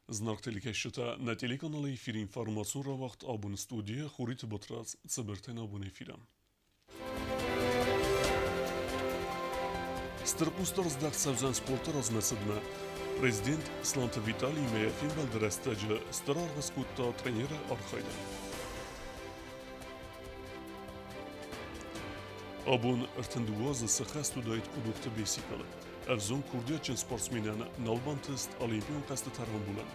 Зынаргъ телекӕсджытӕ, нӕ телеканалы эфиры информацион рауагъд абон студийы Хуриты Батрадз, цыбыртӕй нӕ абоны эфиры. Стыр хъусдард здӕхт цӕудзӕн спорты размӕцыдмӕ. Президент Сланты Виталиимӕ йӕ фембӕлды рӕстӕджы стыр аргъ скодта тренеры архайдӕн. Абон 32 азы цы хӕст уыдаид Къудухты Бесикыл. Ӕвзонг курдиатджын спортсменӕн нал бантыст Олимпион хъӕзтытӕ рамбулын.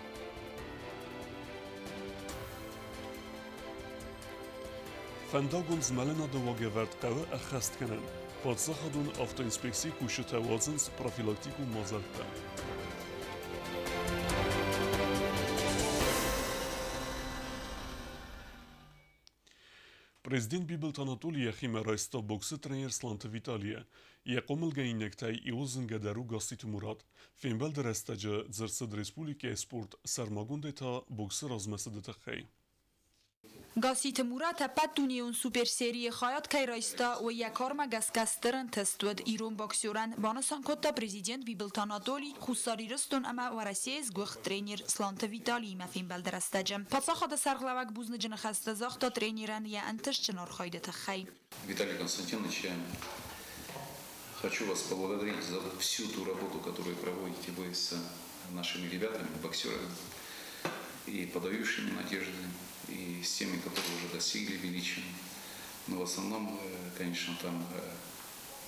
Фӕндагон змӕлынады уагӕвӕрд хъӕуы ӕххӕст кӕнын. Паддзахадон автоинспекцийы кусджытӕ уадзынц профилактикон мадзӕлттӕ. Президент Бибылты Анатолий йӕхимӕ райста боксы тренер Сланты Виталийӕ. Йӕ хъомылгӕнинӕгтӕй иуыл зынгӕдӕр у Гасситы Мурат. Фембӕлды рӕстӕджы дзырд цыд республикӕйы спорт, сӕрмагондӕй та боксы размӕцыды тыххӕй. Гасситы Мурат ӕппӕтдунейон суперсерийы хайад кӕй райста, уый йӕ кармӕ гӕсгӕ стыр ӕнтыст уыд ирон боксерӕн, банысан кодта президент Бибылты Анатолий Хуссар Ирыстон ӕмӕ Уӕрӕсейы сгуыхт тренер Сланты Виталиимӕ фембӕлды рӕстӕджы. Паддзахады сӕргълӕууӕг бузныджы ныхӕстӕ загъта тренерӕн йӕ ӕнтыстджын архайды тыххӕй. Виталий Константинович, я хочу вас поблагодарить за всю ту работу, которую проводите вы с нашими ребятами, боксерами, и подающими надежды, и с теми, которые уже достигли величия. Но в основном, конечно, там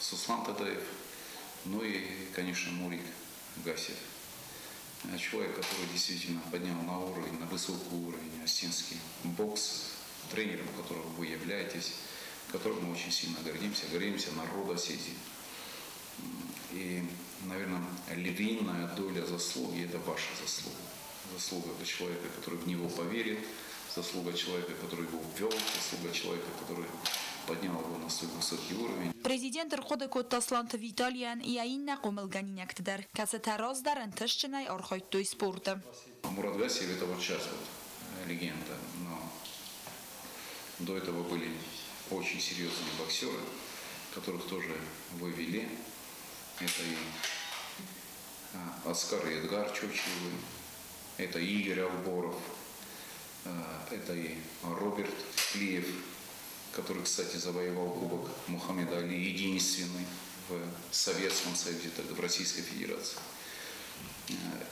Суслан Тадаев, ну и, конечно, Мурик Гасев. Человек, который действительно поднял на уровень, на высокий уровень осетинский бокс, тренером которого вы являетесь, которым мы очень сильно гордимся, гордимся народ Осетии. И, наверное, львиная доля заслуги – это ваша заслуга. Заслуга человека, который в него поверил, заслуга человека, который его ввел, заслуга человека, который поднял его на свой высокий уровень. Президент ӕрхъуыды кодта Сланты Виталийӕн йӕ иннӕ хъомылгӕнинӕгты дӕр, кӕцытӕ раздӕр ӕнтыстджынӕй архайдтой спорты. Мурат Гасиев – это вот сейчас вот легенда, но до этого были очень серьезные боксеры, которых тоже вы вели. Это и Оскар и Эдгар Чочиевы, это Игорь Алборов, это и Роберт Клиев, который, кстати, завоевал кубок Мухаммеда Али, единственный в Советском Союзе, тогда в Российской Федерации.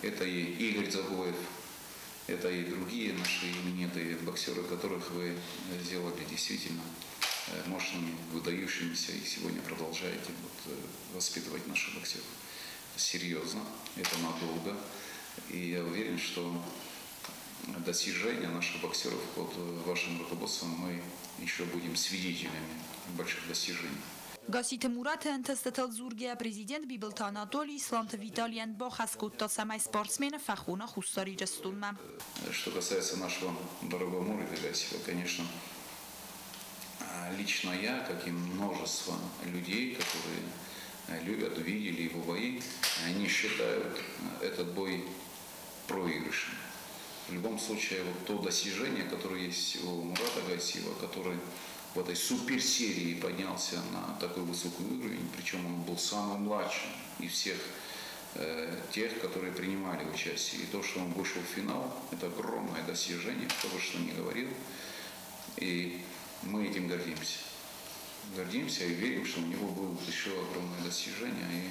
Это и Игорь Дзагоев, это и другие наши именитые боксеры, которых вы сделали действительно мощными, выдающимися, и сегодня продолжаете вот воспитывать наших боксеров. Серьезно, это надолго. И я уверен, что достижения наших боксеров под вашим руководством мы еще будем свидетелями больших достижений. Гасситы Мураты ӕнтыстытыл дзургӕйӕ президент Бибылты Анатолий Сланты Виталийӕн бахӕс кодта, цӕмӕй спортсмены фӕхона Хуссар Ирыстонмӕ. Что касается нашего дорогого Мурика Гассиева, конечно, лично я, как и множество людей, которые любят, видели его бои, они считают этот бой проигрышем. В любом случае, вот то достижение, которое есть у Мурата Гассиева, который в этой суперсерии поднялся на такой высокий уровень, причем он был самым младшим из всех тех, которые принимали участие. И то, что он вышел в финал, это огромное достижение, кто бы что ни говорил. И мы этим гордимся. Гордимся и верим, что у него будут еще огромные достижения.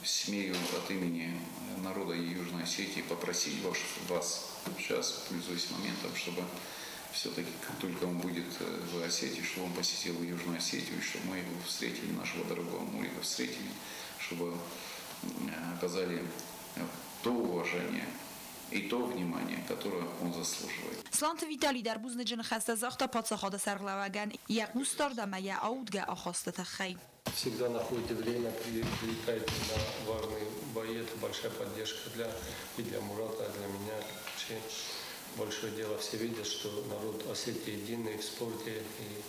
И смею от имени народа Южной Осетии попросить вас сейчас, пользуясь моментом, чтобы все-таки, как только он будет в Осетии, чтобы он посетил Южную Осетию, чтобы мы его встретили, нашего дорогого Мурика встретили, чтобы оказали то уважение и то внимание, которое он заслуживает. Сланты Виталий дӕр бузныджы ныхӕстӕ загъта паддзахады сӕргълӕууӕгӕн йӕ хъусдард ӕмӕ йӕ аудгӕ ахасты тыххӕй. Всегда находите время, прилетаете на важные бои. Это большая поддержка и для Мурата, и для меня. Вообще большое дело. Все видят, что народ Осетии единый в спорте. И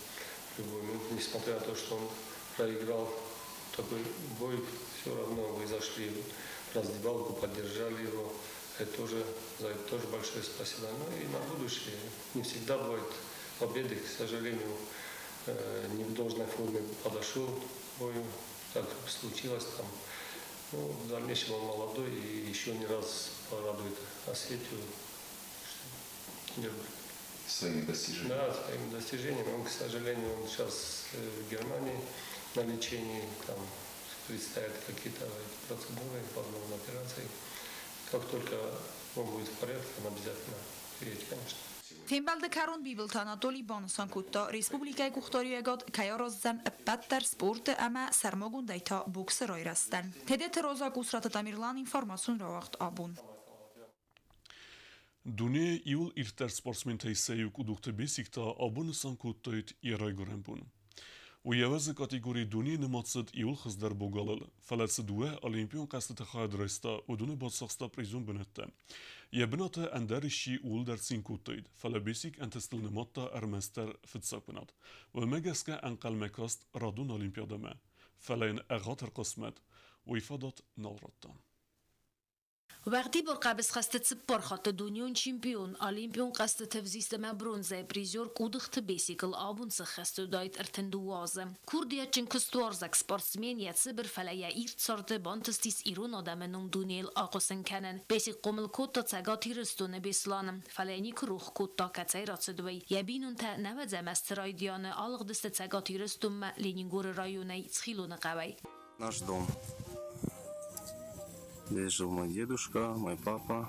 в любой момент, несмотря на то, что он проиграл такой бой, все равно вы зашли в раздевалку, поддержали его. Это тоже, за это тоже большое спасибо. Ну и на будущее. Не всегда бывает победы, к сожалению, не в должной форме подошел к бою. Так случилось там. Ну, в дальнейшем он молодой и еще не раз порадует Осетию. Своими достижениями. Да, своими достижениями. Он, к сожалению, он сейчас в Германии на лечении, там предстоят какие-то процедуры, возможно, операции. Как только он будет в порядке, он обязательно приедет, конечно. Фембӕлды кӕрон Бибылты Анатолий банысан кодта, республикӕйы къухдариуӕгад кӕй араздзӕн ӕппӕт дӕр спорты ӕмӕ сӕрмагондӕй та боксы райрӕзтӕн. Тедеты Роза, Къусраты Тамерлан, информацион рауагъд «Абон». Дунейы иууыл ирддӕр спортсментӕй сӕ иу Къудухты Бесик та абон нысан кодтаид йӕ райгуырӕн бон. Уый ӕвӕдзы категорийы дунейы нымад цыд иууыл хуыздӕр богалыл, фӕлӕ цы дыууӕ олимпион хъӕзтыты хайад райста, уыдоны бацахста призон бынӕттӕ. Йӕ бынаты ӕндӕр исчи ууыл дӕр цин кодтаид, фӕлӕ Бесик ӕнтыстыл нымадта ӕрмӕстдӕр фыццаг бынат. Уымӕ гӕсгӕ ӕнхъӕлмӕ каст радон Олимпиадӕмӕ, фӕлӕ йын ӕгъатыр хъысмӕт уый фадат нал радта. Уӕгъдибар хъӕбысхӕсты 4 хатты дунеон чемпион, Олимпион хъӕзтыты ӕвзист ӕмӕ бронзӕйы призер Къудухты Бесикыл абон сӕххӕст уыдаид 32 азы. Курдиатджын куыстуарзаг спортсмен йӕ цыбыр, фӕлӕ йӕ ирд царды бантыстис ирон адӕмы ном дунейыл айхъуысын кӕнын. Бесик хъомыл кодта Цӕгат Ирыстоны Беслӕны, фӕлӕ йӕ никуы рох кодта, кӕцӕй рацыд, уый. Йӕ бинонтӕ 90 азты райдианы алыгъдысты Цӕгат Ирыстонмӕ Ленингоры районӕй Цхилоны хъӕуӕй. Наш дом. Здесь жил мой дедушка, мой папа.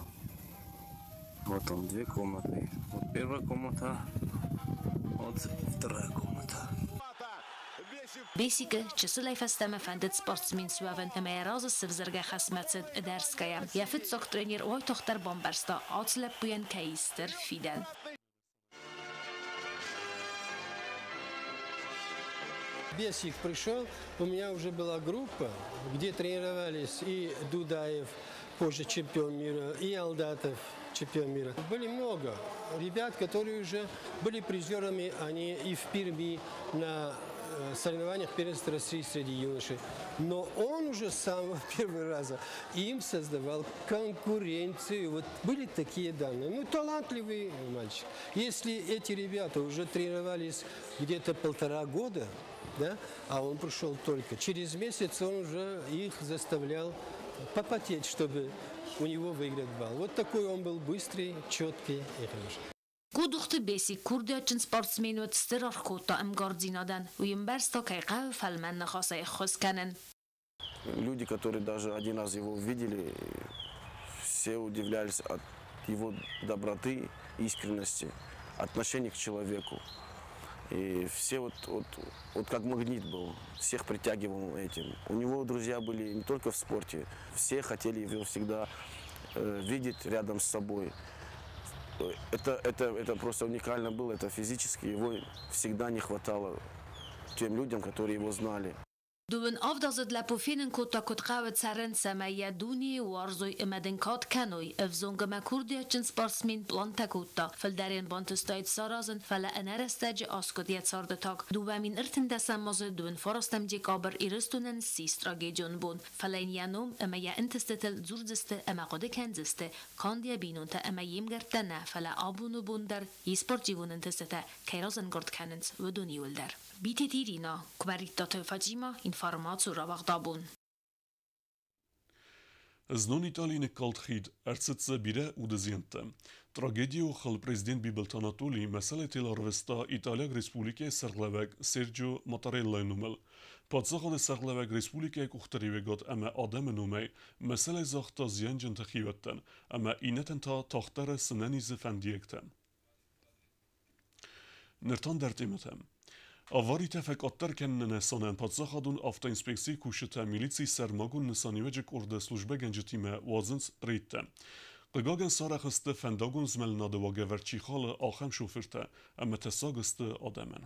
Вот он, две комнаты. Вот первая комната, вот вторая комната. Бесикы чысылӕй фӕстӕмӕ фӕндыд спортсмен суӕвын ӕмӕ йӕ разы сывзӕргӕ хӕсмӕ цыд ӕдӕрсгӕйӕ. Йӕ фыццаг тренер уайтагъддӕр бамбӕрста, ацы лӕппуйӕн кӕй ис стыр фидӕн. Бесик пришел, у меня уже была группа, где тренировались и Дудаев, позже чемпион мира, и Алдатов, чемпион мира. Были много ребят, которые уже были призерами, они и в Перми на соревнованиях первенства России среди юношей. Но он уже с самого первого раза им создавал конкуренцию. Вот были такие данные. Ну, талантливый мальчик. Если эти ребята уже тренировались где-то 1,5 года, да, а он пришел только через месяц, он уже их заставлял попотеть, чтобы у него выиграть балл. Вот такой он был быстрый, четкий и хороший. Къудухты Бесик курдиатджын спортсмен уыд, стыр аргъ кодта ӕмгардзинадӕн. Уый ӕмбӕрста, кӕй хъӕуы фӕлмӕн ныхасӕй ӕххуыс кӕнын. Люди, которые даже один раз его увидели, все удивлялись от его доброты, искренности, отношения к человеку. И все вот как магнит был, всех притягивал этим. У него друзья были не только в спорте, все хотели его всегда видеть рядом с собой. Это просто уникально было, это физически его всегда не хватало тем людям, которые его знали. Дыууын авдазыд лӕппу фенын кодта, куыд хъӕуы цӕрын, цӕмӕй йӕ дунейы уарзой ӕмӕ дын кад кӕной. Ӕвзонг ӕмӕ курдиатджын спортсмен плантӕ кодта. Фылдӕр йын бантыстаид саразын, фӕлӕ ӕнӕрӕстӕджы аскъуыд йӕ царды таг. 2013 азы 29 декабрь Ирыстонӕн ссис трагедион бон. Фӕлӕ йын йӕ ном ӕмӕ йӕ ӕнтыстытыл дзурдзысты ӕмӕ хъуыды кӕндзысты канд йӕ бинонтӕ ӕмӕ йе мгӕрттӕ нӕ, фӕлӕ абоны бон дӕр йе спортивон ӕнтыстытӕ кӕй разӕнгард кӕнынц, уыдон иуылдӕр. Битеты Ирина, Куымӕридтаты Фатима, информацион рауагъд «Абон». Знон Италийы ныккалд хид, ӕрцыд дзы бирӕ уды зиӕнттӕ. Трагедийы охыл президент Бибылты Анатолий мӕсӕлӕй тел арвыста Италиаг республикӕйы сӕргълӕууӕг Серджио Матареллайы номыл. Паддзахады сӕргълӕууӕг республикӕйы къухдариуӕгад ӕмӕ адӕмы номӕй мӕсӕлӕй загъта зианджынты хиуӕттӕн ӕмӕ иннӕтӕн та тагъддӕр сынӕнизы фӕндиӕгтӕ. Ныр та ӕндӕр темӕтӕм. Аваритӕ фӕкъаддӕр кӕныны нысанӕн паддзахадон автоинспекцийы кусджытӕ милицийы сӕрмагонд нысаниуӕджы къорды службӕгӕнджытимӕ уадзынц рейдтӕ. Хъыгагӕн сарӕх сты фӕндагон змӕлынады уагӕвӕрд чи халы, ахӕм шофыртӕ ӕмӕ тӕссаг сты адӕмӕн.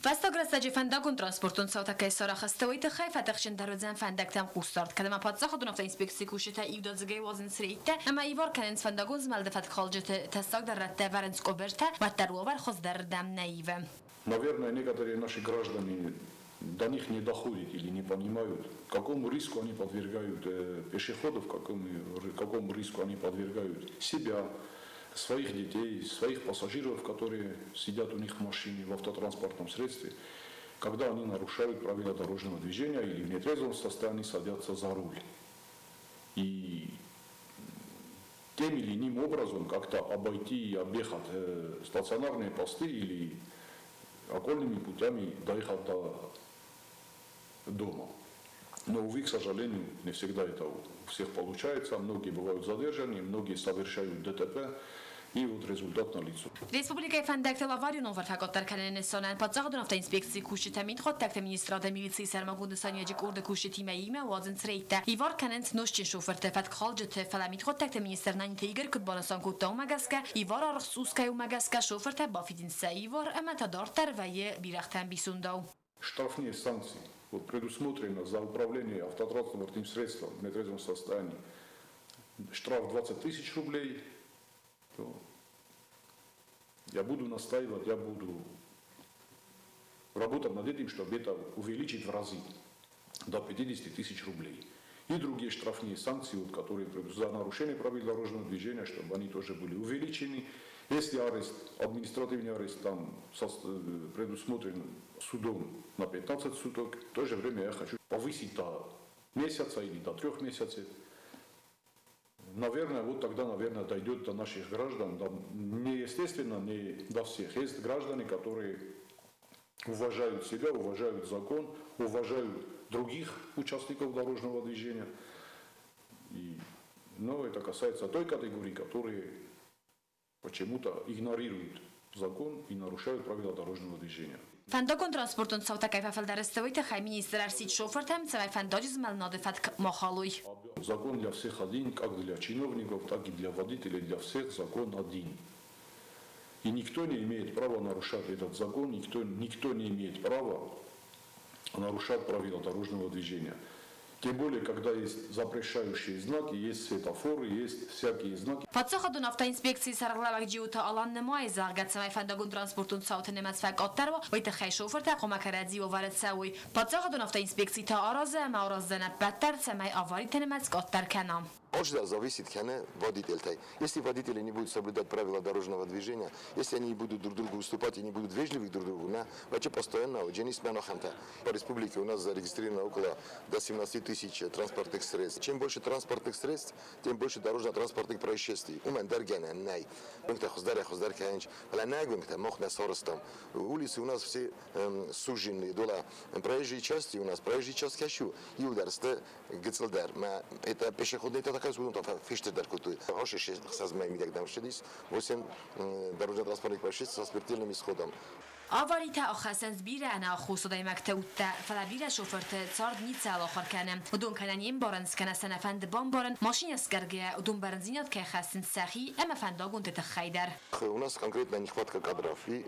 Фӕстаг рӕстӕджы фӕндагон транспортон цаутӕ кӕй сарӕх сты, уый тыххӕй фӕтыхджындӕр уыдзӕн фӕндӕгтӕм хъусдард. Кӕд ӕмӕ паддзахадон автоинспекцийы кусджытӕ иудадзыгӕй уадзынц рейдтӕ ӕмӕ ивар кӕнынц фӕндагон змӕлды фӕткхалджыты, тӕссагдӕр рӕттӕ ӕвӕрынц къуыбыртӕ, уӕддӕр уавӕр хуыздӕрырдӕм нӕ ивы. Наверное, некоторые наши граждане до них не доходит или не понимают, какому риску они подвергают пешеходов, какому риску они подвергают себя, своих детей, своих пассажиров, которые сидят у них в машине, в автотранспортном средстве. когда они нарушают правила дорожного движения или в нетрезвом состоянии садятся за руль. И тем или иным образом как-то обойти и объехать стационарные посты или окольными путями доехать до дома. Но, увы, к сожалению, не всегда это у всех получается. Многие бывают задержаны, многие совершают ДТП. И вот результат налицо. Республикӕйы фӕндӕгтыл аварион фӕкъаддӕр кӕныны нысанӕн паддзахадон автоинспекцийы кусджытӕ мидхъуыддӕгты министрады милицийы сӕрмагонд нысаниуӕджы къорды кусджытимӕ иумӕ уадзынц рейдтӕ. Ивар кӕнынц нозтджын шофырты, фӕткхалджыты, фӕлӕ мидхъуыддӕгты министр Наниты Игорь куыд банысан кодта, уымӕ гӕсгӕ ивар аргъ цъус кӕй у, уымӕ гӕсгӕ шофыртӕ бафидынц сӕ ивар ӕмӕ та дарддӕр вӕййы бирӕгъты ӕмбисондау. Штрафные санкции вот предусмотрено за управление автотранспортным средством в нетрезвом состоянии штраф 20 тысяч рублей. То я буду настаивать, я буду работать над этим, чтобы это увеличить в разы до 50 тысяч рублей. И другие штрафные санкции, вот, которые за нарушение правил дорожного движения, чтобы они тоже были увеличены. Если арест, административный арест там предусмотрен судом на 15 суток, в то же время я хочу повысить до месяца или до 3 месяцев. Наверное, вот тогда, наверное, дойдет до наших граждан, да, не естественно, не до всех. Есть граждане, которые уважают себя, уважают закон, уважают других участников дорожного движения. Но это касается той категории, которые почему-то игнорируют закон и нарушают правила дорожного движения. Фӕндагон транспортон цаутӕ кӕй фӕфылдӕр сты, уый тыххӕй министр ӕрсидт шофыртӕм, цӕмӕй фӕндаджы змӕлынады фӕтк ма халой. Закон для всех один, как для чиновников, так и для водителей, для всех закон один. И никто не имеет права нарушать этот закон, никто не имеет права нарушать правила дорожного движения. Тем более, когда есть запрещающие знаки, есть светофоры, есть всякие знаки. Паддзахадон автоинспекцийы сӕргълӕууӕг Джиоты Алан нымайы, зӕгъгӕ, цӕмӕй фӕндагон транспортон цауты нымӕц фӕкъаддӕр уа, уый тыххӕй шофыртӕ хъуамӕ кӕрӕдзийы уавӕры цӕуой. Паддзахадон автоинспекци та аразы ӕмӕ араздзӕн ӕппӕт дӕр, цӕмӕй авариты нымӕц къаддӕр кӕна. Алчидӕр зависит кӕны водительтӕй. Если водители не будут соблюдать правила дорожного движения, если они не будут друг другу уступать и не будут вежливы друг другу, на, вообще постоянно По республике у нас зарегистрировано около до 17 тысяч транспортных средств. Чем больше транспортных средств, тем больше дорожно-транспортных происшествий. Улицы у нас все сужены. Проезжие части у нас, проезжие части хочу. И ударсты гыцылдӕр. Это пешеходные такая 8 дорожно-транспортных происшествий со смертельным исходом. Аваритӕ ахӕссынц бирӕ ӕнӕаххос адӕймӕгты удтӕ, фӕлӕ бирӕ шофырты цард ницӕуыл ахуыр кӕны. Уыдон кӕнӕ не мбарынц, кӕнӕ сӕ нӕ фӕнды бамбарын, машинӕ скъӕргӕйӕ уыдон бӕрндзинад кӕй хӕссынц сӕхи ӕмӕ фӕндагонты тыххӕй дӕр. У нас конкретно нехватка кадров. И,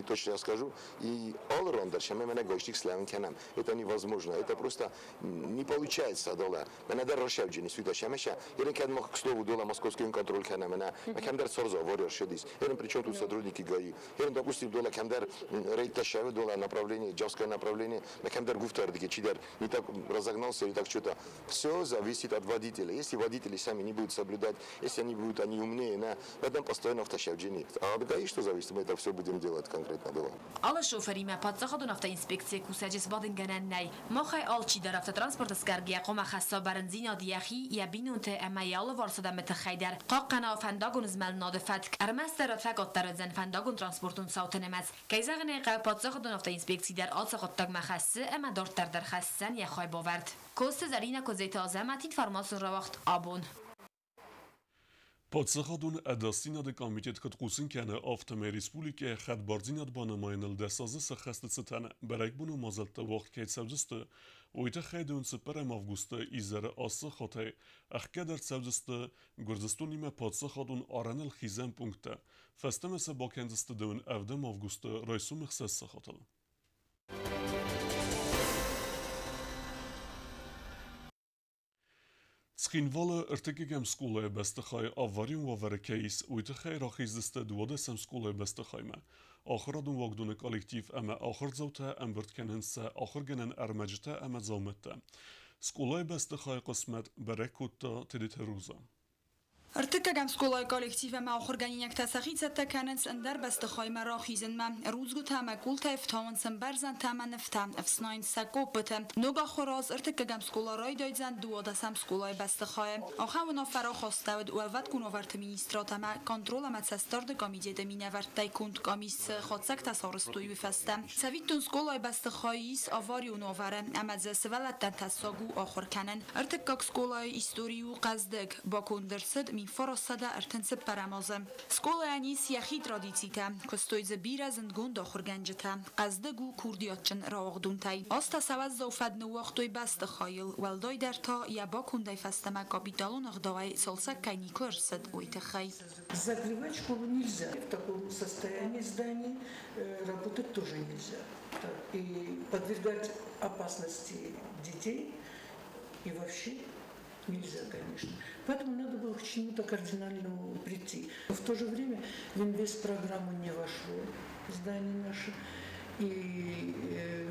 точно я скажу, и all-rounder, чем мы гостик славим кенам. Это невозможно. Это просто не получается дола. Мы надо расшавджини сюда шамеша. Ерен кад к слову дола московский контроль кенам. Мы кемдер сорзо warrior шедис. Ерен причем тут сотрудники ГАИ. Ерен допустим дола кемдер рейд ташаве дола направление, джавское направление. На кемдер гуфтар чидер не так разогнался или так что-то. Все зависит от водителя. Если водители сами не будут соблюдать, если они будут, они умнее, на в этом постоянно в ташавджини. А от ГАИ что зависит? Мы это все будем делать конкретно было. Алы шофыримӕ паддзахадон автоинспекцийы кусӕджы сбадын гӕнӕн нӕй. Махӕй алчидӕр автотранспорты скъӕргӕйӕ хъуамӕ хӕсса бӕрндзинад йӕхи, йӕ бинонты ӕмӕ йӕ алыварс адӕмы тыххӕй дӕр. Хъахъхъӕна фӕндагон змӕлынады фӕтк. Ӕрмӕстдӕр фӕкъаддӕр уыдзӕн фӕндагон транспортон цауты нымӕц. Кӕй зӕгъын ӕй хъӕуы, паддзахадон автоинспекци дӕр ацы хъуыддагмӕ хӕссы ӕмӕ дарддӕр дӕр хӕсдзӕн йӕ хайбавӕрд. Коцты Зӕринӕ, Куыдзеты Азӕмӕт, информацион рауагъд «Абон». Паддзахадон ӕдасдзинады комитет куыд хъусын кӕны, афтӕмӕй республикӕйы хӕдбардзинад банымайыныл 10 азы сӕххӕсты цытӕн бӕрӕгбоны мадзӕлттӕ уагъд кӕй цӕудзысты, уый тыххӕй 24 августы изӕры ацы хатӕй ӕхгӕд ӕрцӕудзысты Гуырдзыстонимӕ паддзахадон арӕныл хизӕн пункттӕ. Фӕстӕмӕ сӕ бакӕндзысты 27 августы райсомы 6 сахатыл. Цхинвалы ӕртыккӕгӕм скъолайы бӕстыхайы аварион уавӕры кӕй ис, уый тыххӕй рахиздзысты 12-ӕм скъолайы бӕстыхаймӕ. Ахуырадон уагдоны коллектив ӕмӕ ахуырдзаутӕ ӕмбырд кӕнынц сӕ ахуыргӕнӕн ӕрмӕджытӕ ӕмӕ дзаумӕттӕ. Скъолайы бӕстыхайы хъысмӕт бӕрӕг кодта Тедеты Роза. Ӕртыккӕгӕм скъолайы коллектив ӕмӕ ахуыргӕнинӕгтӕ сӕхи цӕттӕ кӕнынц ӕндӕр бӕстыхаймӕ рахизынмӕ. Рудзгуытӕ ӕмӕ къултӕй ӕфтауынц ӕмбӕрзӕнтӕ ӕмӕ нывтӕ, ӕфснайынц сӕ къоппыты. Ног ахуыры аз ӕртыккӕгӕм скъола райдайдзӕн 12-ӕм скъолайы бӕстыхайы. Ахӕм уынаффӕ рахастӕуыд Уӕлвӕткон уавӕрты министрад ӕмӕ контрол ӕмӕ цӕстдарды комитеты минӕвӕрттӕй конд къамис цы хатдзӕгтӕ сарӕзтой, уый фӕстӕ. Цӕвиттон, скъолайы бӕстыхайы ис аварион уавӕры ӕмӕ дзы сывӕллӕттӕн тӕссаг у ахуыр кӕнын. Ӕртыккаг скъолайы истори у хъӕздыг. Баконд ӕрцыд 1934 азы. Скъолайӕн ис йӕхи традицитӕ. Куыстой дзы бирӕ зындгонд ахуыргӕнджытӕ. Хъӕздыг у курдиатджын рауагъдонтӕй. Азтӕ сӕ уӕззау фӕд ныууагътой бӕстыхайыл, уӕлдайдӕр та йӕ бакондӕй фӕстӕмӕ капиталон ӕгъдауӕй цалцӕг кӕй никуы ӕрцыд, уый тыххӕй. Закрывать школу нельзя. В таком состоянии зданий работать тоже нельзя. И подвергать опасности детей и вообще нельзя, конечно. Поэтому надо было к чему-то кардинальному прийти. В то же время в инвестпрограмму не вошло здание наше. И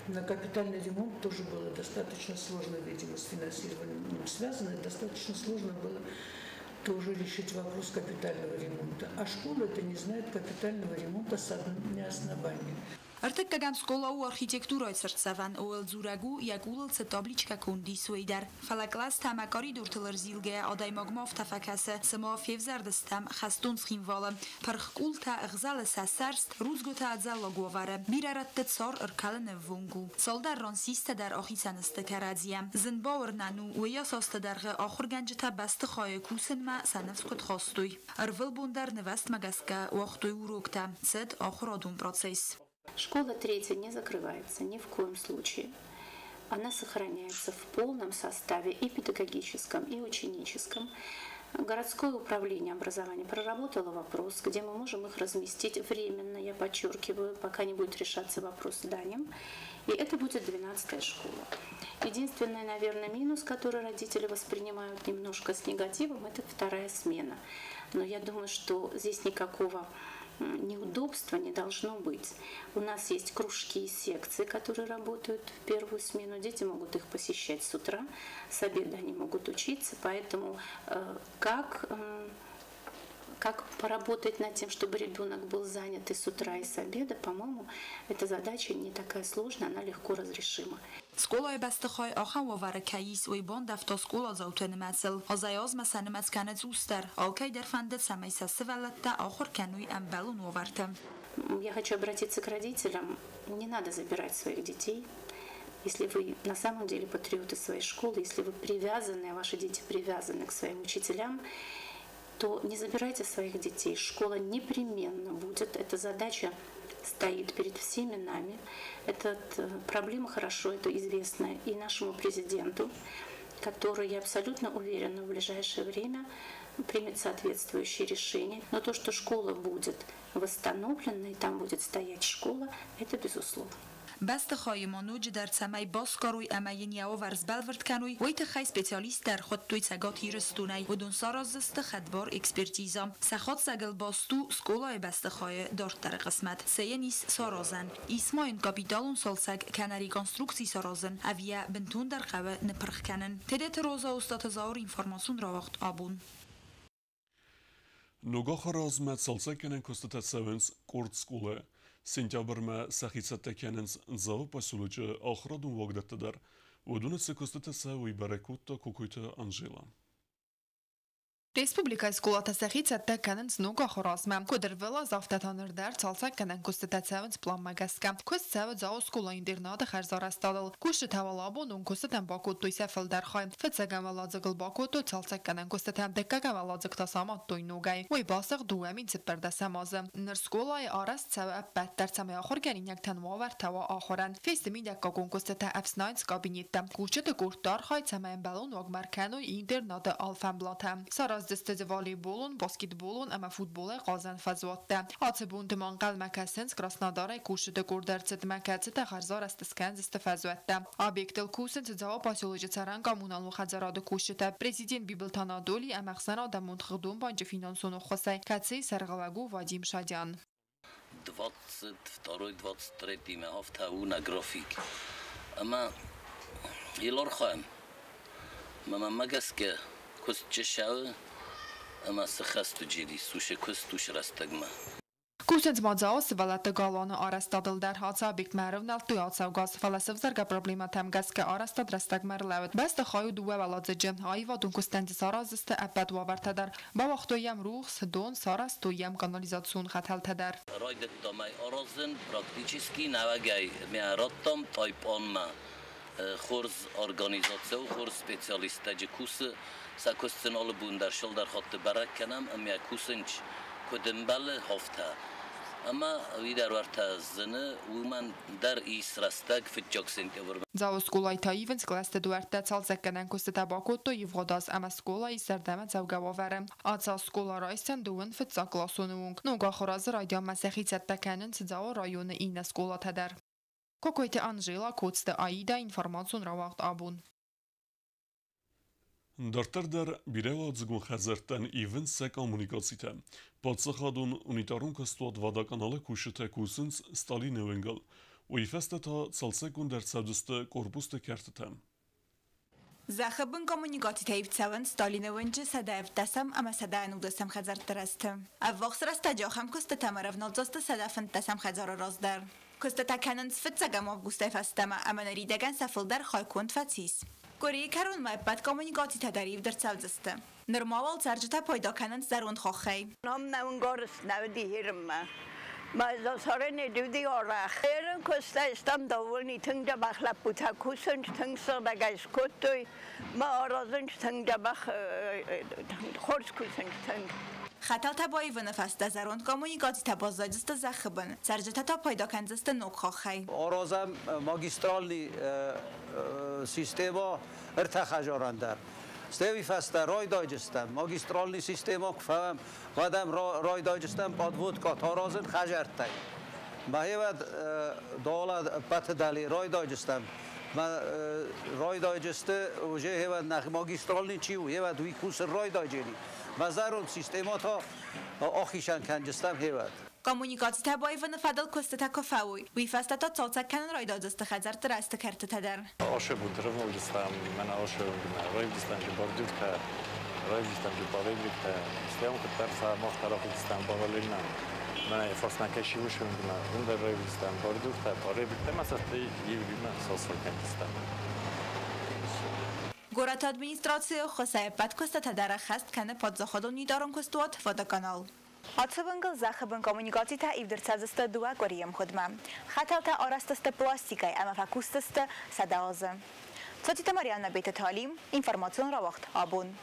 на капитальный ремонт тоже было достаточно сложно, видимо, с финансированием связано, достаточно сложно было тоже решить вопрос капитального ремонта. А школа это не знает капитального ремонта со дня основания. Ӕртыккӕгӕм скъола у архитектурӕйы цыртдзӕвӕн, ууыл дзурӕг у, йӕ къулыл цы табличкӕ конд ис, уый дӕр. Фӕлӕ кълӕстӕ ӕмӕ коридортыл ӕрзилгӕйӕ адӕймагмӕ афтӕ фӕкӕсы, цыма февзӕрдыстӕм хӕстон Цхинвалы. Пырх къултӕ, ӕгъзӕлы сӕ сӕрст, рудзгуытӕ ӕдзӕллаг уавӕры. Бирӕ рӕтты цар ӕркӕлыны ӕввонг у. Цалдӕр ран систӕ дӕр ахицӕн сты кӕрӕдзийӕ. Зын бауырнӕн у, уыйас азты дӕргъы ахуыргӕнджытӕ бӕстыхайы кусынмӕ сӕ ныфс куыд хастой. Ӕрвылбон дӕр нывӕзтмӕ гӕсгӕ уагътой уроктӕ, цыд ахуырадон процесс. Школа третья не закрывается ни в коем случае. Она сохраняется в полном составе и педагогическом, и ученическом. Городское управление образования проработало вопрос, где мы можем их разместить временно, я подчеркиваю, пока не будет решаться вопрос с зданием. И это будет 12-я школа. Единственный, наверное, минус, который родители воспринимают немножко с негативом, это вторая смена. Но я думаю, что здесь никакого неудобства не должно быть. У нас есть кружки и секции, которые работают в первую смену. Дети могут их посещать с утра, с обеда они могут учиться. Поэтому как поработать над тем, чтобы ребенок был занят и с утра, и с обеда, по-моему, эта задача не такая сложная, она легко разрешима. Скъолайы бӕстыхай ахӕм уавӕры кӕй ис, уый бандӕвта скъоладзауты нымӕцыл. Азӕй-азмӕ сӕ нымӕц кӕны цъусдӕр. Алкӕй дӕр фӕнды, цӕмӕй сӕ сывӕллӕттӕ ахуыр кӕной ӕмбӕлон уавӕрты. Я хочу обратиться к родителям. Не надо забирать своих детей. Если вы на самом деле патриоты своей школы, если вы привязаны, ваши дети привязаны к своим учителям, то не забирайте своих детей. Школа непременно будет. Эта задача стоит перед всеми нами. Эта проблема хорошо, это известно и нашему президенту, который, я абсолютно уверена, в ближайшее время примет соответствующие решения. Но то, что школа будет восстановлена и там будет стоять школа, это безусловно. Бӕстыхайы ма ноджыдӕр цӕмӕй басгарой ӕмӕ йын йӕ уавӕр сбӕлвырд кӕной, уый тыххӕй специалист ӕрхуыдтой Цӕгат Ирыстонӕй. Уыдон сараздзысты хӕдбар экспертизӕ. Сӕ хатдзӕгыл баст у скъолайы бӕстыхайы дарддӕры хъысмӕт. Цы йын ис саразӕн? Ис ма йын капиталон цалцӕг кӕнӕ реконструкци саразын, ӕви йӕ бынтондӕр хъӕуы ныпырх кӕнын? Тедеты Роза, Остъаты Зауыр, информацион рауагъд «Абон». Ног ахуыры азмӕ цалцӕггӕнӕн куыстытӕ цӕуынц къорд скъолайы. Сентябрмӕ сӕхи цӕттӕ кӕнынц Дзауы поселочы ахуырадон уагдӕтты дӕр. Уыдоны цы куыстытӕ цӕуы, уый бӕрӕг кодта Кокойты Анжела. Республикӕйы скъолатӕ сӕхи цӕттӕ кӕнынц ног ахуыры азмӕ. Куыд ӕрвылаз, афтӕ та ныр дӕр цалцӕггӕнӕн куыстытӕ цӕуынц пъланмӕ гӕсгӕ. Куыст цӕуы Дзауы скъола-интернаты хӕрзарӕзтадыл. Кусджытӕ уал абон уым куыстытӕн бакодтой сӕ фылдӕр хай. Фыццӕгӕм уӕладзыгыл бакодтой цалцӕггӕнӕн куыстытӕ, дыккӕгӕм уӕладзыг та самадтой ногӕй. Уый басыгъд 2014 азы. Ныр скъолайы арӕзт цӕуы ӕппӕт дӕр, цӕмӕй ахуыргӕнинӕгтӕн уавӕртӕ уа ахуырӕн. Фесты мидӕггагон куыстытӕ, ӕфснайынц кабинеттӕ. Кусджыты къордты архайд, цӕмӕй ӕмбӕлон уагмӕ ӕркӕной интернаты алфӕмблатӕ. Сараздзысты дзы волейболон, баскетболон ӕмӕ футболӕй хъазӕн фӕзуӕттӕ. Ацы бонты ма ӕнхъӕлмӕ кӕсынц Краснодарӕй кусджыты къорд ӕрцыдмӕ, кӕцытӕ хӕрзарӕзт скӕндзысты фӕзуӕттӕ. Объектыл кусынц Дзауы поселочы цӕрӕн коммуналон хӕдзарады кусджытӕ, президент Бибылты Анатолий ӕмӕ ӕхсӕнадӕмон хыгъдон банчы финансон ӕххуысӕй, кӕцыйы сӕргълӕууӕг у Вадим Шадян. 22-23 мӕ афтӕ у нӕ график. Ӕмӕ йыл архайӕм. Мӕнмӕ гӕсгӕ куыст чи цӕуы, Ӕмӕ цы хӕсты джери суше куыст уышы рӕстӕгмӕ. Кусынц ма Дзауы сывӕллӕтты галуаны арӕзтадыл дӕр. Ацы объектмӕ ӕрӕвнӕлдтой ацӕугӕ аз, фӕлӕ сӕвзӕргӕ проблемӕтӕм гӕсгӕ арӕзтад рӕстӕгмӕ ӕрлӕууыд. Бӕстыхай у дыууӕ уӕладзыджы. Аивадон куыстӕн дзы сараздзысты ӕппӕт уавӕртӕ дӕр. Бауагътой йӕм рухс, дон, сарӕзтой йӕм канализацион хӕтӕлтӕ дӕр. Райдыдтам ӕй аразын, практически нӕуӕгӕй мӕ радтам Тайпанмӕ. Хорз организаци у, хорз специалисттӕ джы кусы. Сӕ куыст сын алы бон дӕр цалдӕр хатты бӕрӕг кӕнӕм ӕмӕ кусынц куыд ӕмбӕлы, афтӕ. Ӕмӕ уый дӕр уӕртӕ зыны, уымӕн дӕр ис рӕстӕг фыццаг сентябрмӕ. Дзауы скъолайы та ивынц кълӕсты дуӕрттӕ, цалцӕггӕнӕн куыстытӕ бакодтой ивгъуыд аз ӕмӕ скъолайы зӕрдӕмӕдзӕугӕ уавӕры. Ацы аз скъола райсдзӕн дыууын фыццагкъласоны онг. Ног ахуыр азы райдианмӕ сӕхи цӕттӕ кӕнынц Дзауы районы иннӕ скъолатӕ дӕр. Кокойты Анжела, Коцты Аида, информацион рауагъд «Абон». Дарддӕр дӕр бирӕуӕладзыгон хӕдзӕрттӕн ивынц сӕ коммуникацитӕ. Паддзахадон унитарон куыстуат «Водоканал»-ы кусджытӕ кусынц Сталины уынгыл. Уый фӕстӕ та цалцӕггонд ӕрцӕудзысты корпусты кӕртытӕ. Зӕххы бын коммуникацитӕ ивд цӕуынц Сталины уынджы 117 ӕмӕ 111 хӕдзӕртты рӕзты. Ӕввахс рӕстӕджы ахӕм куыстытӕм ӕрӕвналдзысты 115 хӕдзары раз дӕр. Куыстытӕ кӕнынц фыццӕгӕм августӕй фӕстӕмӕ ӕмӕ ныридӕгӕн сӕ фылдӕр хай конд фӕцис. Къуырийы кӕронмӕ ӕппӕт коммуникацитӕ дӕр ивд ӕрцӕудзысты. Нырма уал цӕрджытӕ пайда кӕнынц зӕронд хаххӕй. Куыстӕй довольны тынг дзӕбӕх лӕппутӕ кусынц, тынг сыгъдӕгӕй скодтой, ма аразынц тынг дзӕбӕх, хорз кусынц тынг. Хӕтӕлтӕ баивыны фӕстӕ зӕронд коммуникацитӕ баззайдзысты зӕххы бын. Цӕрджытӕ та пайда кӕндзысты ног хаххӕй. Аразӕм магистральный система ӕртӕ хӕдзарӕн дӕр. Стӕй уый фӕстӕ райдайдзыстӕм магистральный система куы фӕуӕм, уӕд ӕм райдайдзыстӕм подводка аразын хӕдзӕрттӕй. Мӕ дола ӕппӕты дӕле райдайдзыстӕм. Райдайдзысты уже хевӕд нӕхи магистральный чи у, хевӕд уый кусын райдайджени. Мӕ зӕронд система та ахицӕн кӕнджыстӕм хевӕд. Коммуникацитӕ баивыны фӕдыл куыстытӕ куы фӕуой, уый фӕстӕ та цалцӕг кӕнын райдайдзысты хӕдзӕртты рӕзты кӕртытӕ дӕр. Ашы бунтӕ рывналдзыстӕм, мӕнӕ ашы раивдзыстӕм джы бордюртӕ, раивдзыстӕм джы поребриктӕ, стӕй уым куыддӕр сӕ мах та рахиздзыстӕм параллельно. Мӕнӕ фарсмӕ кӕй уышы уынгмӕ, уым дӕр раивдзыстӕм бордюртӕ, поребриктӕ ӕмӕ сӕ стӕй иуимӕ цалцӕг кӕндзыстӕм. Горӕты администрацийы ӕххуысӕй ӕппӕт куыстытӕ дӕр ӕххӕст кӕны паддзахадон унитарон куыстуат «Водоканал». Ацы уынгыл зӕххы бын коммуникацитӕ ивд ӕрцӕудзысты дыууӕ къуырийы ӕмгъуыдмӕ. Хӕтӕлтӕ арӕзт сты пластикӕй ӕмӕ фӕкусдзысты 100 азы. Цотиты Марианна, Беты Талим, информацион рауагъд «Абон».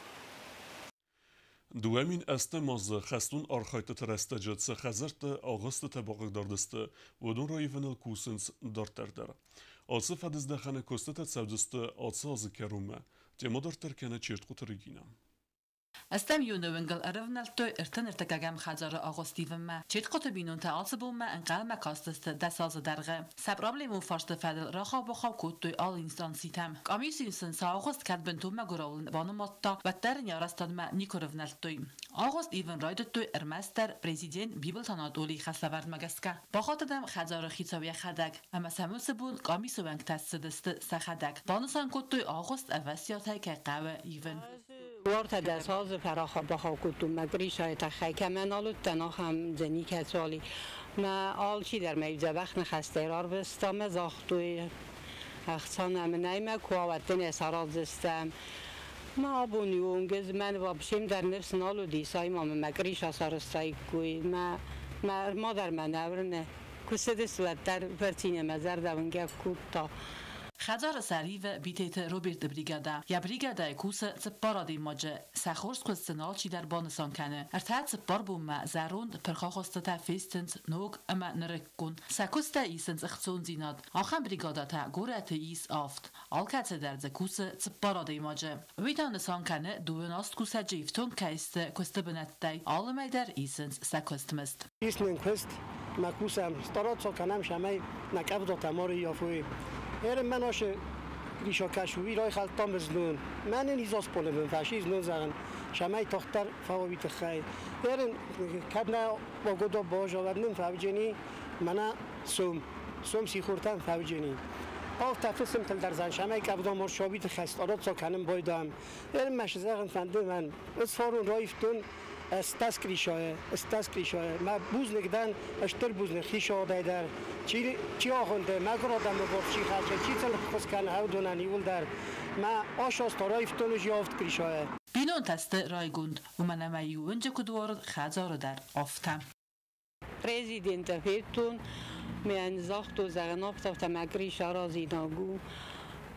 2008 азы хӕстон архӕйдтыты рӕстӕджы цы хӕдзӕртты агъуыстытӕ бахъыгдард сты, уыдон раивыныл кусынц дарддӕр дӕр. Ацы фӕдыздӕхӕны куыстытӕ цӕудзысты ацы азы кӕронмӕ. Темӕ дарддӕр кӕны Чертхъуты Регина. Ӕстӕм июны уынгыл ӕрӕвнӕлдтой 33-ӕм хӕдзары агъуыст ивынмӕ. Четхъуты бинонтӕ ацы бонмӕ ӕнхъӕлмӕ кастысты 10 азы дӕргъы. Сӕ проблемон фарсты фӕдыл рахау-бахау кодтой алы инстанцитӕм. Къамис сын сӕ агъуыст кӕд бынтон мӕгуырауыл банымадта, уӕддӕр ын йӕ арӕзтадмӕ никуы рывнӕлдтой. Агъуыст ивын райдыдтой ӕрмӕстдӕр президент Бибылты Анатолийы хӕслӕвӕрдмӕ гӕсгӕ. Бахатыд ӕм хӕдзары хицау йӕхӕдӕг, ӕмӕ сӕм уыцы бон къамисы уӕнгтӕ ссыдысты сӕхӕдӕг. Банысан кодтой, агъуыст ӕвӕстиатӕй кӕй хъӕуы ивын. Уартӕ 10 азы фӕрахау-бахау кодтон мӕ крышайы тыххӕй, кӕмӕ нал уыдтӕн, ахӕм дзы никӕцуал и. Мӕ алчидӕр мӕ иу дзӕбӕх ныхӕстӕй рарвыста, мӕ загътой, ӕхца нӕм нӕй, мӕ куы ауӕдтӕн йӕ сараздзыстӕм. Мӕ абоны онг ӕз мӕн вообще дӕр ныфс нал уыди, цайма мын мӕ крыша сарӕзтаиккой. Мӕ мӕ ма дӕр мӕ нӕ уырны. Куы цыдысты, уӕддӕр фырцинӕй мӕ зӕрдӕ уынгӕг кодта. Хӕдзары сӕр ивы Битеты Роберты бригадӕ. Йӕ бригадӕйы кусы цыппар адӕймаджы. Сӕ хорз куыст сын алчидӕр банысан кӕны. 3-4 бонмӕ зӕронд пырх агъуыстытӕ фестынц ног ӕмӕ нырыккон. Сӕ куыстӕй исынц ӕхцондзинад. Ахӕм бригадӕтӕ горӕты ис авд. Алкӕцыдӕр дзы кусы цыппар адӕймаджы. Уый та нысан кӕны, 28 кусӕджы ифтонг кӕй сты куысты бынӕттӕй. Алы мӕй дӕр исынц сӕ куыстмызд. Ис нын куыст, мӕ кусӕм, стараться кӕнӕм, цӕмӕй нӕ къӕвдатӕ ма рыййафой. Эрен мӕн ашы Гриша кӕсуви райхӕлдтам знон. Мӕнӕн изосполы бын фӕси знон зӕгъын, цӕмӕй тагъддӕр фӕуа тыххӕй. Эрен кӕд нӕ погода база, уӕд нын фӕуджени мӕнӕ сом. Сом сихортӕн фӕуджени. Афтӕ фысымтыл дӕр зӕгъын, цӕмӕй къӕвда ма рцӕуа, тыххӕй стараться кӕнын байдайӕм. Эрен мӕ зӕгъын фӕнды мӕн. Ӕз фарон раивтон Стас Кришае, ма бузныг дӕн, стыр бузныг хицауадӕй дӕр, чи ахуынды, мӕгуыр адӕмы бон чи хӕссы, чи сын ӕххуыс кӕны, уыдонӕн иууылдӕр. Мӕ ас та раивтон ӕз авд Кришайӕ. Бинонтӕ сты райгонд, уымӕн ӕмӕ иу уынджы куыд уарыд, хӕдзары дӕр афтӕ. Президенты федтон, мӕн загътой, зӕгъын, афтӕ мӕ Гриша аразинаг у.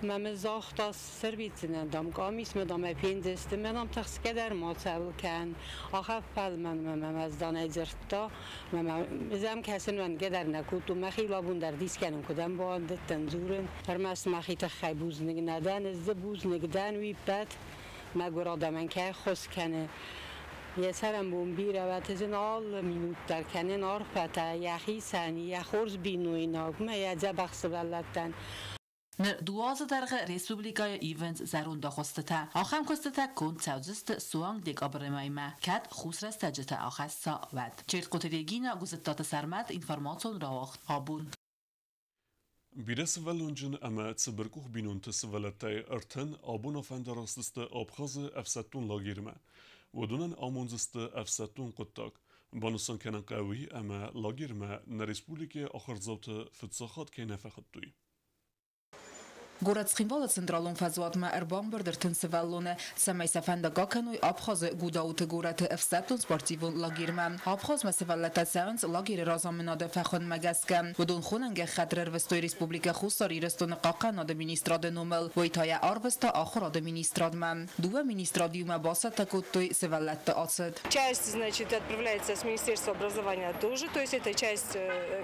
Мӕ мын загъта, сӕрвитдзынӕн, дам, къамисмӕ, дам, ӕй фендзысты. Мӕ, дам, тыхсгӕ дӕр мацӕуыл кӕн. Ахӕм фӕлмӕн мӕм ӕзданӕй дзырдта. Мӕ ӕз ӕм кӕсын уӕнгӕ дӕр нӕ кодтон. Мӕхи абон дӕр дис кӕнын, куыд ӕм бауӕндыдтӕн дзурын. Ӕрмӕст мӕхи тыххӕй бузныг нӕ дӕн, ӕз дзы бузныг дӕн, уый ппӕт мӕгуыр адӕмӕн кӕй ӕххуыс кӕны. Йӕ цӕрӕнбон бирӕ уӕд, ӕз ын алы минут дӕр кӕнын арфӕтӕ йӕхицӕн, йӕ хорз бинойнагмӕ, йӕ дзӕбӕх сывӕллӕттӕн. Ныр 2 азы дӕргъы республикӕйы ивынц зӕронд агъуыстытӕ. Ахӕм куыстытӕ конд цӕудзысты суанг декабры мӕймӕ, кӕд хус рӕстӕджытӕ ахӕсса, уӕд. Чертхъоты Регина, Гуызыттаты Сӕрмӕт, информацион рауагъд абон. Бирӕ сывӕллонджын ӕмӕ цыбыркъух бинонты сывӕллӕттӕй 30 абон афӕндараст сты Абхазы ӕфсӕддон лагермӕ. Уыдонӕн амондзысты ӕфсӕддон хъуыддаг. Банысан кӕнын хъӕуы ӕмӕ лагермӕ нӕ республикӕйы ахуырдзауты фыццаг хатт кӕй нӕ фӕхуыдтой. Горӕт Цхинвалы централон фӕзуатмӕ ӕрбамбырд 30 сывӕллоны, цӕмӕй сӕ фӕндаг акӕной Абхазы Гудауты горӕты ӕфсӕддон спортивон лагермӕ. Абхазмӕ сывӕллӕттӕ цӕуынц лагеры разамынады фӕхуындмӕ гӕсгӕ. Уыдон хонӕн гӕххӕтт ӕрвыстой Республикӕ Хуссар Ирыстоны хъахъхъӕнады министрады номыл. Уый та йӕ арвыста ахуырады министрадмӕ. Дыууӕ министрад иумӕ бацӕттӕ кодтой сывӕллӕтты ацыд. Часть, значит, отправляется с Министерства образования тоже, то есть это часть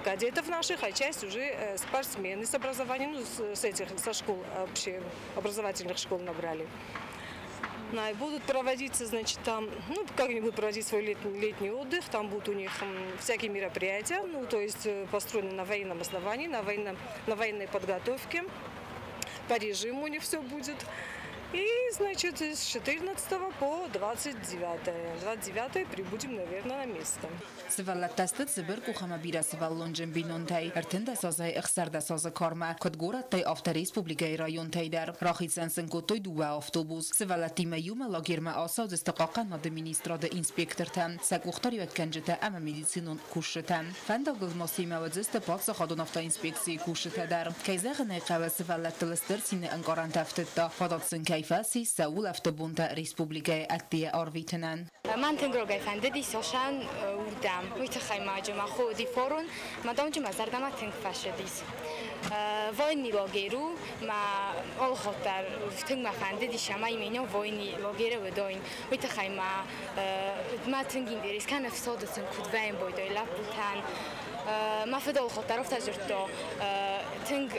кадетов наших, а часть уже спортсмены с образованием, ну, с этих, со школ, вообще образовательных школ набрали. Будут проводиться, значит, там, ну, как они будут проводить свой летний отдых, там будут у них всякие мероприятия, ну, то есть построены на военном основании, на военной подготовке, по режиму у них все будет. И, значит, с 14 по 29. 29 прибудем, наверное, на место. Сывӕллӕттӕ сты цыбыркъух ӕмӕ бирӕ сывӕллонджын бинонтӕй. 13 азӕй 16 азы кармӕ, куыд горӕттӕй, афтӕ республикӕйы районтӕй дӕр. Рахицӕн сын кодтой 2 автобус. Сывӕллӕттимӕ иумӕ лагермӕ ацӕудзысты хъахъхъӕнады министрады инспектортӕ, сӕ къухдариуӕггӕнджытӕ ӕмӕ медицинон кусджытӕ. Фӕндагыл ма семӕ уыдзысты паддзахадон автоинспекцийы кусджытӕ дӕр. Кӕй зӕгъын ӕй хъӕуы, сывӕллӕттыл стыр цины ӕнкъарӕнтӕ ӕфтыдта, фадат сын кӕй фӕци сӕ улӕфты бонтӕ республикӕйы ӕддейӕ арвитынӕн. Мӕн тынг рогӕй фӕндыди Сосан уырдӕм. Уый тыххӕй ма джы мӕ хо уыди форон, мӕ домджы мӕ зӕрдӕмӕ тынг фӕцыдис. Войни лагерь у, мӕ алыхатт дӕр тынг мӕ фӕндыдис, ӕмӕ именно войни лагеры уыдон. Уый тыххӕй мӕ тынг интерес кӕны ӕфсады сын куыд вӕййын байдой лӕппутӕн. Мӕ фыд алыхатт дӕр афтӕ дзырдта, тынг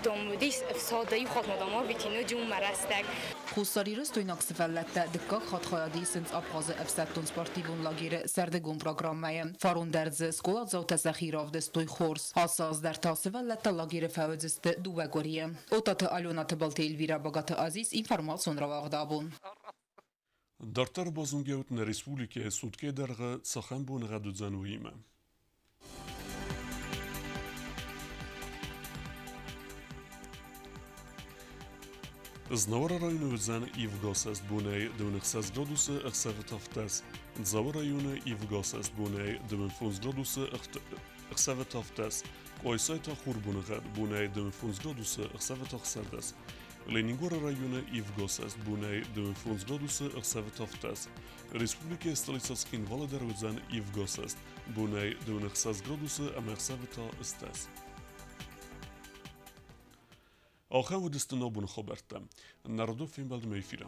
дом уыдис ӕфсады, иу хатт ма дам арвитин ноджы уым мӕ рӕстӕг. Хуссар Ирыстойнаг сывӕллӕттӕ дыккаг хатт хайад исынц Абхазы ӕфсӕддон спортивон лагеры сӕрдыгон программӕйы. Фарон дӕр дзы скъоладзаутӕ сӕхи равдыстой хорз. Ацы аз дӕр та сывӕллӕттӕ лагеры фӕуыдзысты 2 къуырийы. Отаты Алена, Тыбылты Эльвира, Багаты Азиз, информацион рауагъд абон. Дарддӕр базонгӕут нӕ республикӕйы суткӕйы дӕргъы цахӕм боныгъӕд уыдзӕн, уыимӕ. Знауыры районы уыдзӕн ивгӕ бонӕй 26 градусы, ӕхсӕвы 7. Дзауы районы ивгӕ бонӕй 25 градусы, ӕхсӕвы 7. Къуайсайы та хурбоныгъӕд бонӕй 25 градусы, ӕхсӕвы 6. Ленингоры районы ивгӕ бонӕй 25 градусы, ӕхсӕвы 7. Республикӕйы столицӕ Цхинвалы дӕр уыдзӕн ивгӕ бонӕй 26 градусы ӕмӕ ӕхсӕвы та 8. Ахӕм уыдысты нӕ абоны хабӕрттӕ. Народон фембӕлдмӕ эфиры.